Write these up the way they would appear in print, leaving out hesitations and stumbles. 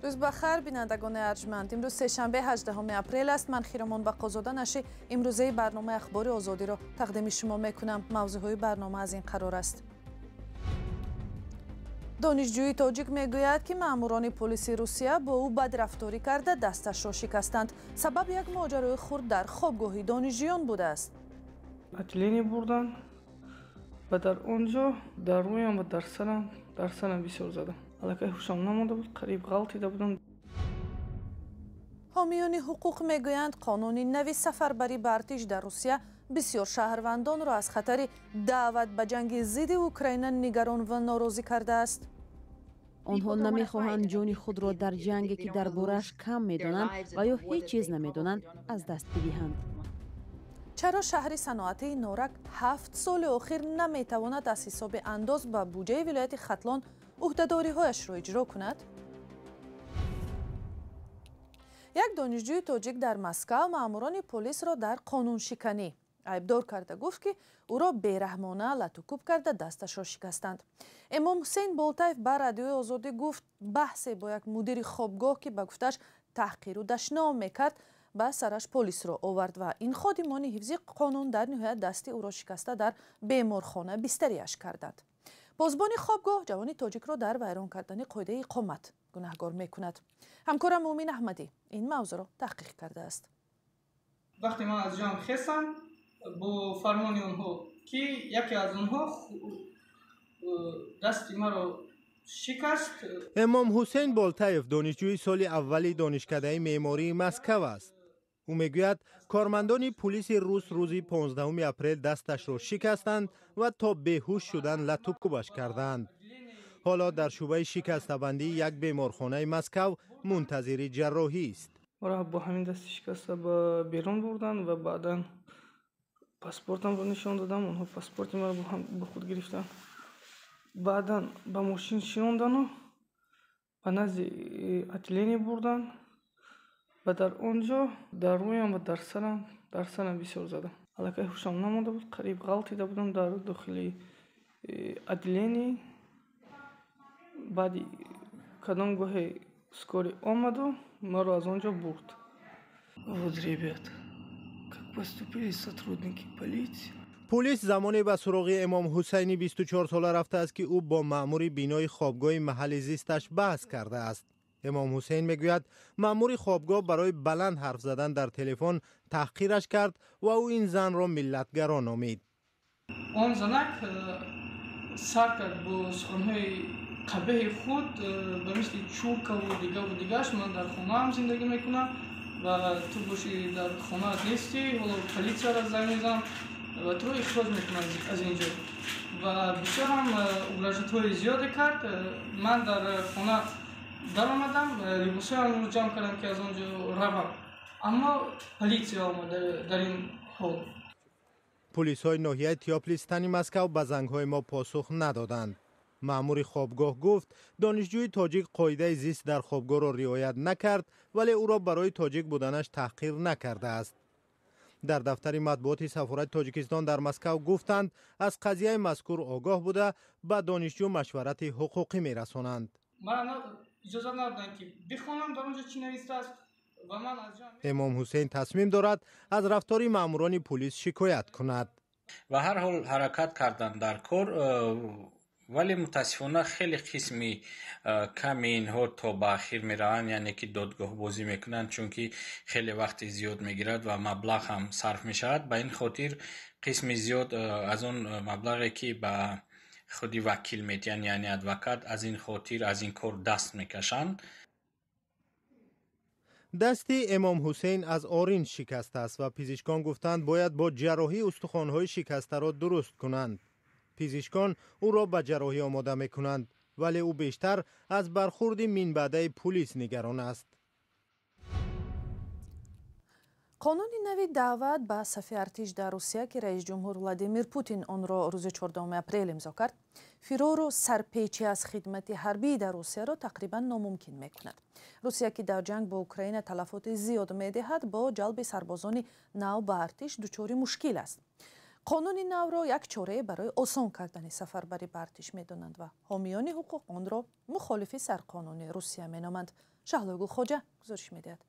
Рӯз ба хайр, бинандагони арҷманд. Имрӯз сешанбе 18 апрел аст. Ман Хиромон Бақозода нашри имрӯзаи барномаи Ахбори Озодиро тақдими шумо мекунам. Мавзӯъҳои барнома аз ин қарор аст. Донишҷӯи тоҷик мегӯяд, ки маъмурони полиси Русия бо ӯ бадрафторӣ карда дасташро шикастанд. Сабаб як моҷарои хурд дар хобгоҳи донишҷӯён будааст. Отделение бурданд ва дар он ҷо дар рӯям ва дар сарам бисёр задам. Аллакай ҳушам намонда буд, қариб ғалтида будам. Ҳомиёни ҳуқуқ мегӯянд, қонуни нави сафарбарӣ ба артиш дар Русия бисёр шаҳрвандонро аз хатари даъват ба ҷанги зидди Украина нигарон ва норозӣ кардааст. Онҳо намехоҳанд ҷони худро дар ҷанге, ки дар борааш кам медонанд ва ё ҳеҷ чиз намедонанд, аз даст бидиҳанд. Чаро шаҳри саноатии Норак 7 соли охир наметавонад аз ҳисоби андоз ба буҷаи вилояти Хатлон ӯҳдадориҳояшро иҷро кунад? Як донишҷӯи тоҷик дар Москав маъмурони полисро дар қонуншиканӣ айбдор карда гуфт, ки ӯро бераҳмона латукӯб карда дасташро шикастанд. Эмом Ҳусейн Болтаев ба Радиои Озодӣ гуфт, баҳсе бо як мудири хобгоҳ, ки ба гуфташ таҳқиру дашном мекард, ба сараш полисро овард ва ин ходимони ҳифзи қонун дар ниҳоят дасти ӯро шикаста дар беморхона бистариаш карданд. Посбони хобгоҳ ҷавони тоҷикро дар вайрон кардани қоидаи иқомат гунаҳгор мекунад. Ҳамкорам Муъмин Аҳмадӣ ин мавзӯъро таҳқиқ кардааст. Вақте ман аз ҷоям хестам бо фармони онҳо, ки яке аз онҳо дасти маро шикаст. Эмом Ҳусейн Болтаев донишҷӯи соли аввали донишкадаи меъмории Москав аст. Ӯ мегӯяд, кормандони пулиси рус рӯзи 15 апрел дасташро шикастанд ва то беҳуш шудан латукӯбаш карданд. Ҳоло дар шӯъбаи шикастабандии як беморхонаи Москав мунтазири ҷарроҳист. Маро бо ҳамин дасти шикаста ба берун бурданд ва баъдан паспортамро нишон додам. Онҳо паспорти маро бо худ гирифтанд. Баъдан ба мошин шинондану ба назди отделение бурданд ва дар он ҷо дар рӯям ва дар сарам бисёр задам. Аллакай ҳушам намонда буд, қариб ғалтида будам дар дохили отделение. Баъди кадом гоҳе скорый омаду маро аз он ҷо бурд. Вот, ребят, как поступили сотрудники полиции. Полис замоне ба суроғи Эмом Ҳусайни 24-сола рафтааст, ки ӯ бо маъмури бинои хобгоҳи маҳалли зисташ баҳс кардааст. Эмом Ҳусейн мегӯяд, маъмури хобгоҳ барои баланд ҳарф задан дар телефон таҳқираш кард ва ӯ ин занро миллатгаро номид. Он занак сар кард бо суханҳои қабеҳи худ, ба мисли чуркаву дигаву дигааш. Ман дар хонаам зиндагӣ мекунам ва ту бошӣ дар хонаат нестӣ, ҳоло полисияро занг мезанам ва туро ихроҷ мекунам аз ин ҷо. Ва бисёр ҳам угрожатҳои зиёде кард. Ман дар хона даромадам, либосҳоямро ҷамъ кардам, ки аз он ҷо равам, аммо полисия омад дар ин ҳол. Полисҳои ноҳияи Тёплистани Москав ба зангҳои мо посух надоданд. Маъмури хобгоҳ гуфт, донишҷӯи тоҷик қоидаи зист дар хобгоҳро риоят накард, вале ӯро барои тоҷик буданаш таҳқир накардааст. Дар дафтари матбуоти сафорати Тоҷикистон дар Москав гуфтанд, аз қазияи мазкур огоҳ буда, ба донишҷӯ машварати ҳуқуқӣ мерасонанд. Иҷозат надоданд, ки бихонам дар он ҷо чӣ навиштааст ва ман аз ҷо. Эмом Ҳусейн тасмим дорад аз рафтори маъмурони пулис шикоят кунад. Ва ҳар ҳол ҳаракат карданд дар кор, вале мутаассифона хеле қисми ками инҳо то ба ахир мераванд, яъне ки додгоҳбозӣ мекунанд, чунки хеле вақти зиёд мегирад ва маблағ ҳам сарф мешавад. Ба ин хотир қисми зиёд аз он маблағе, ки ба худи вакил медиҳанд, яъне адвокат, аз ин хотир аз ин кор даст мекашанд. Дасти Эмом Ҳусейн аз оринҷ шикастааст ва пизишкон гуфтанд, бояд бо ҷарроҳӣ устухонҳои шикастаро дуруст кунанд. Пизишкон ӯро ба ҷарроҳӣ омода мекунанд, вале ӯ бештар аз бархурди минбаъдаи пулис нигарон аст. Қонуни нави даъват ба сафи артиш дар Русия, ки раис ҷумҳур Владимир Путин онро рӯзи 14 апрел имзо кард, фирору сарпечӣ аз хидмати ҳарбӣ дар Русияро тақрибан номумкин мекунад. Русия, ки дар ҷанг бо Украина талафоти зиёд медиҳад, бо ҷалби сарбозони нав ба артиш дучори мушкил аст. Қонуни навро як чорае барои осон кардани сафарбарӣ ба артиш медонанд ва ҳомиёни ҳуқуқ онро мухолифи сарқонуни Русия меноманд. Шаҳлои Гулхоҷа гузориш медиҳад.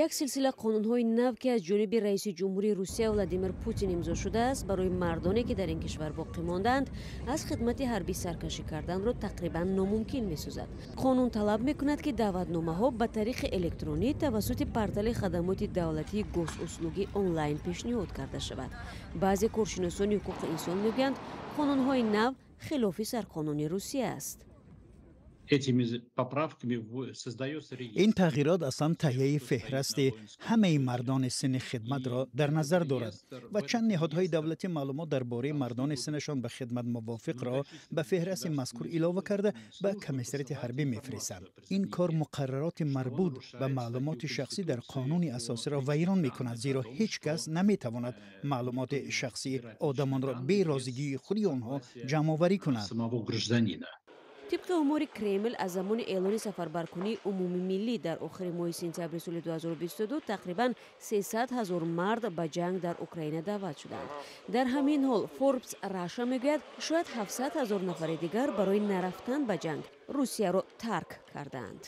Як силсила қонунҳои нав, ки аз ҷониби раиси ҷумҳурии Русия Владимир Путин имзо шудааст, барои мардоне, ки дар ин кишвар боқӣ мондаанд, аз хидмати ҳарбӣ саркашӣ карданро тақрибан номумкин месозад. Қонун талаб мекунад, ки даъватномаҳо ба тариқи электронӣ тавассути портали хадамоти давлатии Госуслуги онлайн пешниҳод карда шавад. Баъзе коршиносони ҳуқуқи инсон мегӯянд, қонунҳои нав хилофи сарқонуни Русия аст. Ин тағйирот аслан таҳияи феҳрасти ҳамаи мардони синни хидматро дар назар дорад ва чанд ниҳодҳои давлатӣ маълумот дар бораи мардони синнашон ба хидмат мувофиқро ба феҳрасти мазкур илова карда, ба комиссариати ҳарбӣ мефиристанд. Ин кор муқаррароти марбут ба маълумоти шахсӣ дар қонуни асосиро вайрон мекунад, зеро ҳеҷ кас наметавонад маълумоти шахсии одамонро бе розигии худи онҳо ҷамъоварӣ кунад. Тибқи омори Кремл, аз замони эълони сафарбаркунии умумимиллӣ дар охири моҳи сентябри соли 2022 тақрибан 300 ҳазор мард ба ҷанг дар Украина даъват шуданд. Дар ҳамин ҳол Форбс Раша мегӯяд, шояд 700 ҳазор нафари дигар барои нарафтан ба ҷанг Русияро тарк кардаанд.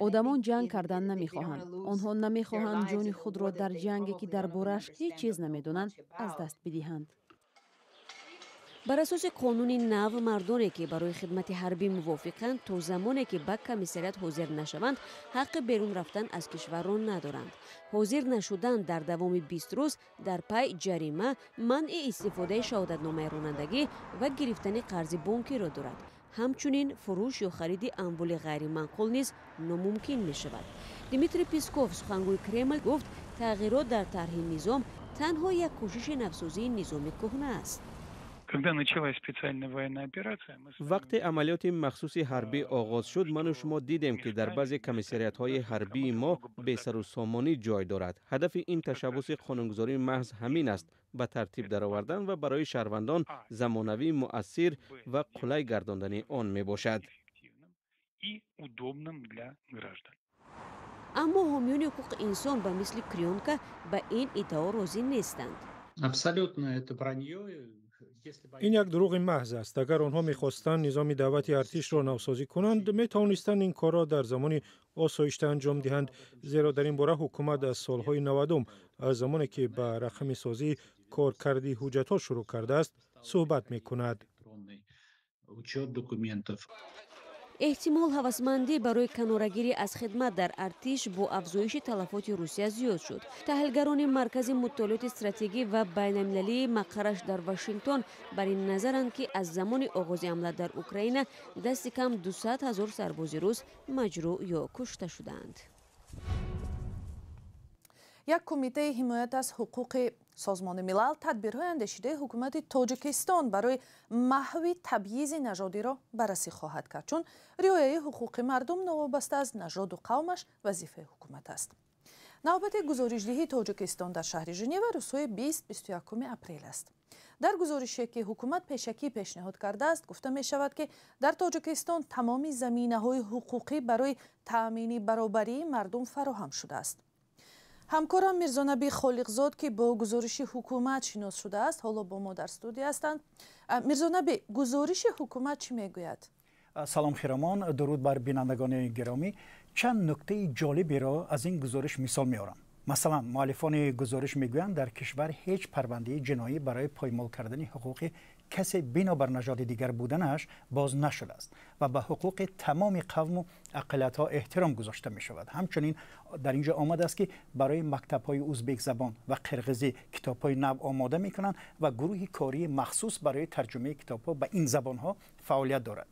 Одамон ҷанг кардан намехоҳанд. Онҳо намехоҳанд ҷони худро дар ҷанге, ки дар борааш ҳеҷ чиз намедонанд, аз даст бидиҳанд. Бар асоси қонуни нав, мардоне, ки барои хидмати ҳарбӣ мувофиқанд, то замоне ки ба комиссарият ҳозир нашаванд, ҳаққи берун рафтан аз кишварро надоранд. Ҳозир нашудан дар давоми 20 рӯз дар пай ҷарима, манъи истифодаи шаҳодатномаи ронандагӣ ва гирифтани қарзи бонкиро дорад. Ҳамчунин фурӯш ё хариди амволи ғайриманқул низ номумкин мешавад. Дмитрий Песков, сухангӯи Кремл, гуфт, тағйирот дар тарҳи низом танҳо як кӯшиши навсозии низоми кӯҳна аст. Когда началась специальная военная операция, мы Вақте амалиёти махсуси ҳарбӣ оғоз шуд, ману шумо дидем, ки дар баъзе комиссариятҳои ҳарбии мо бесарусомонӣ ҷой дорад. Ҳадафи ин ташаббуси қонунгузорӣ маҳз ҳамин аст: ба тартиб даровардан ва барои шаҳрвандон замонавӣ, муассир ва қулай гардондани он мебошад. И удобным для граждан. Аммо ҳомиёни ҳуқуқи инсон ба мисли Крёнка ба ин иддао розӣ нестанд. Абсолютно это вранье. Ин як дурӯғи маҳз аст. Агар онҳо мехостанд низоми даъвати артишро навсозӣ кунанд, метавонистанд ин корро дар замони осоишта анҷом диҳанд, зеро дар ин бора ҳукумат аз солҳои 90-ум, аз замоне ки ба рақамисозии коркарди ҳуҷҷатҳо шурӯъ кардааст, суҳбат мекунад. Учет документов. Эҳтимол, ҳавасмандӣ барои канорагирӣ аз хидмат дар артиш бо афзоиши талафоти Русия зиёд шуд. Таҳлилгарони Маркази мутолиоти стратегӣ ва байналмилалии мақарраш дар Вашингтон бар ин назаранд, ки аз замони оғози ҳамла дар Украина дасти кам 200 ҳазор сарбози рус маҷрӯҳ ё кушта шудаанд. Як кумитаи ҳимоят аз ҳуқуқи Созмони Милал тадбирҳои андешидаи ҳукумати Тоҷикистон барои маҳви табъизи нажодиро баррасӣ хоҳад кард, чун риояи ҳуқуқи мардум новобаста аз нажоду қавмаш вазифаи ҳукумат аст. Навбати гузоришдиҳии Тоҷикистон дар шаҳри Женева рӯзҳои 20-21 апрел аст. Дар гузорише, ки ҳукумат пешакӣ пешниҳод кардааст, гуфта мешавад, ки дар Тоҷикистон тамоми заминаҳои ҳуқуқӣ барои таъмини баробарии мардум фароҳам шудааст. Ҳамкорам Мирзонаби Холиқзод, ки бо гузориши ҳукумат шинос шудааст, ҳоло бо мо дар студия ҳастанд. Мирзонаби, гузориши ҳукумат чӣ мегӯяд? Салом, Хиромон, дуруд бар бинандагони гиромӣ. Чанд нуктаи ҷолиберо аз ин гузориш мисол меорам. Масалан, муаллифони гузориш мегӯянд, дар кишвар ҳеҷ парвандаи ҷиноӣ барои поймол кардани ҳуқуқи касе бинобар нажоди дигар буданаш боз нашудааст ва ба ҳуқуқи тамоми қавму ақаллиятҳо эҳтиром гузошта мешавад. Ҳамчунин дар ин ҷо омадааст, ки барои мактабҳои узбекзабон ва қирғизӣ китобҳои нав омода мекунанд ва гурӯҳи кории махсус барои тарҷумаи китобҳо ба ин забонҳо фаъолият дорад.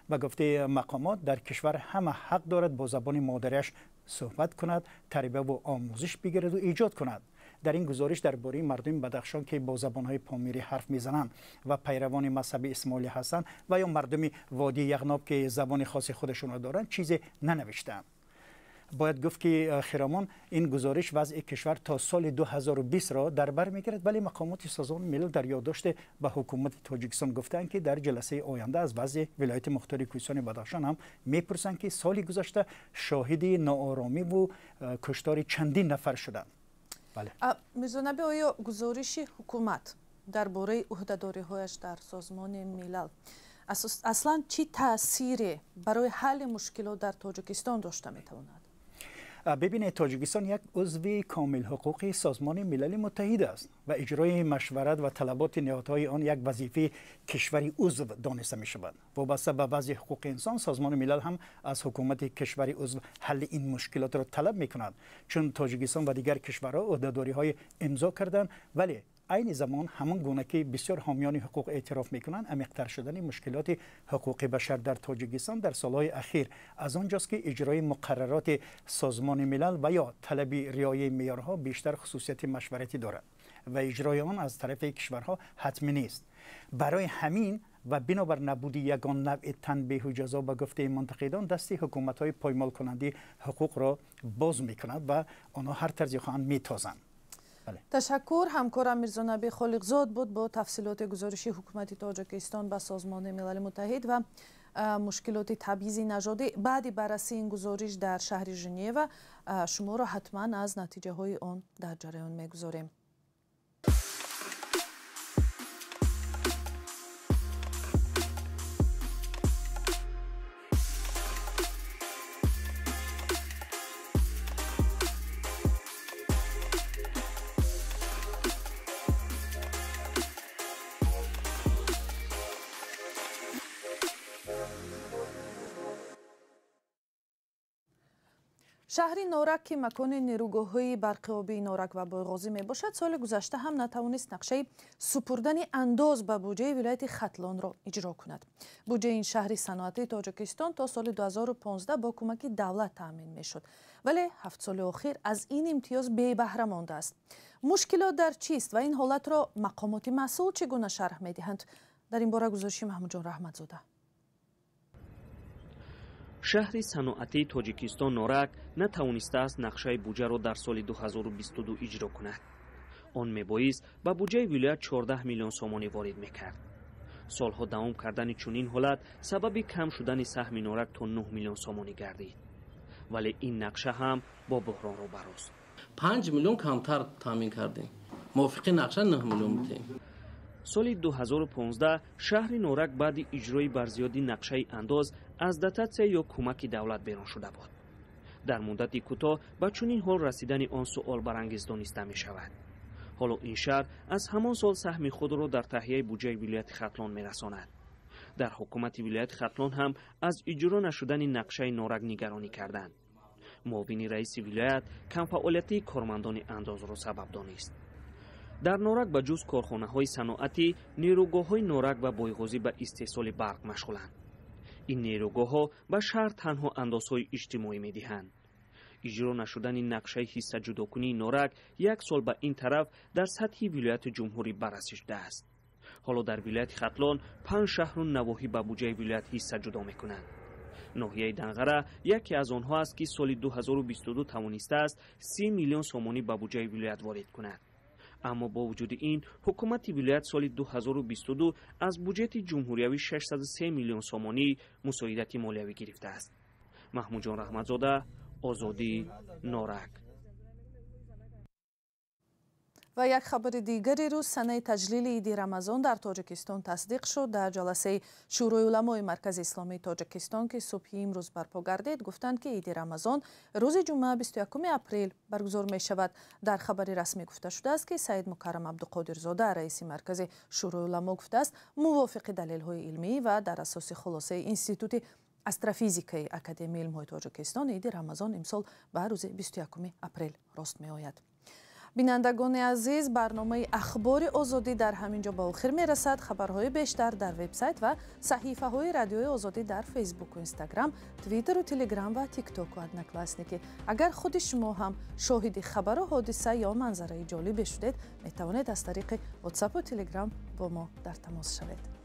Ба гуфтаи мақомот, дар кишвар ҳама ҳақ дорад бо забони модариаш суҳбат кунад, тарбияву омӯзиш бигираду эҷод кунад. Дар ин гузориш дар бораи мардуми Бадахшон, ки бо забонҳои помирӣ ҳарф мезананд ва пайравони мазҳаби исмоилӣ ҳастанд, ва ё мардуми водии Яғноб, ки забони хоси худашонро доранд, чизе нанавиштаанд. Бояд гуфт, ки, Хиромон, ин гузориш вазъи кишвар то соли 2020-ро дар бар мегирад, вале мақомоти Созмони Милал дар ёддоште ба ҳукумати Тоҷикистон гуфтаанд, ки дар ҷаласаи оянда аз вазъи вилояти мухтори Кӯҳистони Бадахшон ҳам мепурсанд, ки соли гузашта шоҳиди нооромиву куштори чандин нафар шуданд. Мирзонаби, оё гузориши ҳукумат дар бораи ӯҳдадориҳояш дар Созмони Милал Аслан чӣ таъсире барои ҳалли мушкилот дар Тоҷикистон дошта метавонад? ببینید، تاجیکستان یک عضو کامل حقوقی سازمان ملل متحد است و اجرای مشورت و طلبات نهادهای آن یک وظیفه کشور عضو دانسته می شود. وابسته به وضع حقوق انسان، سازمان ملل هم از حکومت کشور عضو حل این مشکلات را طلب می کند. چون تاجیکستان و دیگر کشورها عهدهداری های امضا کردند، ولی عین زمان همان گونه که بسیار حامیان حقوق اعتراف میکنند، عمیق‌تر شدن مشکلات حقوق بشر در تاجیکستان در سالهای اخیر از آنجاست که اجرای مقررات سازمان ملل و یا طلب رعایت معیارها بیشتر خصوصیت مشورتی دارد و اجرای آن از طرف کشورها حتمی نیست. برای همین و بنابر نبود یگان نوع تنبیه و جزا، به گفته منتقدان دست حکومت‌های پایمال کننده حقوق را باز میکند و آنها هر طرزی خواهند میتازند. Ташаккур. Ҳамкорам Мирзонаби Холиқзод буд бо тафсилоти гузориши ҳукумати Тоҷикистон ба Созмони Милали Муттаҳид ва мушкилоти табъизи нажодӣ. Баъди баррасии ин гузориш дар шаҳри Женева шуморо ҳатман аз натиҷаҳои он дар ҷараён мегузорем. Шаҳри Норак, ки макони нерӯгоҳҳои барқи обии Норак ва Бойғозӣ мебошад, соли гузашта ҳам натавонист нақшаи супурдани андоз ба буҷаи вилояти Хатлонро иҷро кунад. Буҷаи ин шаҳри саноатии Тоҷикистон то соли 2015 бо кӯмаки давлат таъмин мешуд, вале 7 соли охир аз ин имтиёз бебаҳра мондааст. Мушкилот дар чист ва ин ҳолатро мақомоти масъул чӣ гуна шарҳ медиҳанд? Дар ин бора гузориши Маҳмудҷон Раҳматзода. Шаҳри саноатии Тоҷикистон Норак натавонистааст нақшаи буҷаро дар соли 2022 иҷро кунад. Он мебоист ба буҷаи вилоят 14 миллион сомонӣ ворид мекард. Солҳо давом кардани чунин ҳолат сабаби кам шудани саҳми Норак то 9 миллион сомонӣ гардид. Вале ин нақша ҳам бо буҳрон рӯбарӯст. 5 миллион камтар таъмин кардем. Мувофиқи нақша 9 миллион будем. Соли 2015 шаҳри Норак баъди иҷрои барзиёди нақшаи андоз аз дотатсия ё кӯмаки давлат берун шуда буд. Дар муддати кӯтоҳ ба чунин ҳол расидани он суолбарангез дониста мешавад. Ҳоло ин шаҳр аз ҳамон сол саҳми худро дар таҳияи буҷаи вилояти Хатлон мерасонад. Дар ҳукумати вилояти Хатлон ҳам аз иҷро нашудани нақшаи Норак нигаронӣ карданд. Муовини раиси вилоят камфаъолиятии кормандони андозро сабаб донист. Дар Норак ба ҷуз корхонаҳои саноатӣ, нерӯгоҳҳои Норак ва Бойғозӣ ба истеҳсоли барқ машғуланд. Ин нерӯгоҳҳо ба шаҳр танҳо андозҳои иҷтимоӣ медиҳанд. Иҷро нашудани нақшаи ҳиссаҷудокунии Норак як сол ба ин тараф дар сатҳи вилояти ҷумҳурӣ баррасӣ шудааст. Ҳоло дар вилояти Хатлон 5 шаҳру навоҳӣ ба буҷаи вилоят ҳисса ҷудо мекунанд. Ноҳияи Данғара яке аз онҳо аст, ки соли 2022 тавонистааст 30 миллион сомонӣ ба буҷаи вилоят ворид кунад. Аммо бо вуҷуди ин ҳукумати вилоят соли 2022 аз буҷети ҷумҳуриявӣ 603 миллион сомонӣ мусоидати молиявӣ гирифтааст. Маҳмудҷон Раҳматзода, Озодӣ, Норак. Ва як хабари дигари рӯз: санаи таҷлили иди Рамазон дар Тоҷикистон тасдиқ шуд. Дар ҷаласаи Шӯрои уламои Маркази исломии Тоҷикистон, ки субҳи имрӯз барпо гардид, гуфтанд, ки иди Рамазон рӯзи ҷумъа 21 апрел баргузор мешавад. Дар хабари расмӣ гуфта шудааст, ки Саид Мукаррам Абдуқодирзода, раиси маркази Шӯрои уламо, гуфтааст, мувофиқи далелҳои илмӣ ва дар асоси хулосаи Институти астрофизикаи Академияи илмҳои Тоҷикистон иди Рамазон имсол ба рӯзи 21 апрел рост меояд. Бинандагони азиз, барномаи Ахбори Озодӣ дар ҳамин ҷо ба охир мерасад. Хабарҳои бештар дар вебсайт ва саҳифаҳои Радиои Озодӣ дар Фейсбуку Инстаграм, Твиттеру Телеграм ва Тиктоку Одноклассники. Агар худи шумо ҳам шоҳиди хабару ҳодиса ё манзараи ҷолибе шудед, метавонед аз тариқи Ватсапу Телеграм бо мо дар тамос шавед.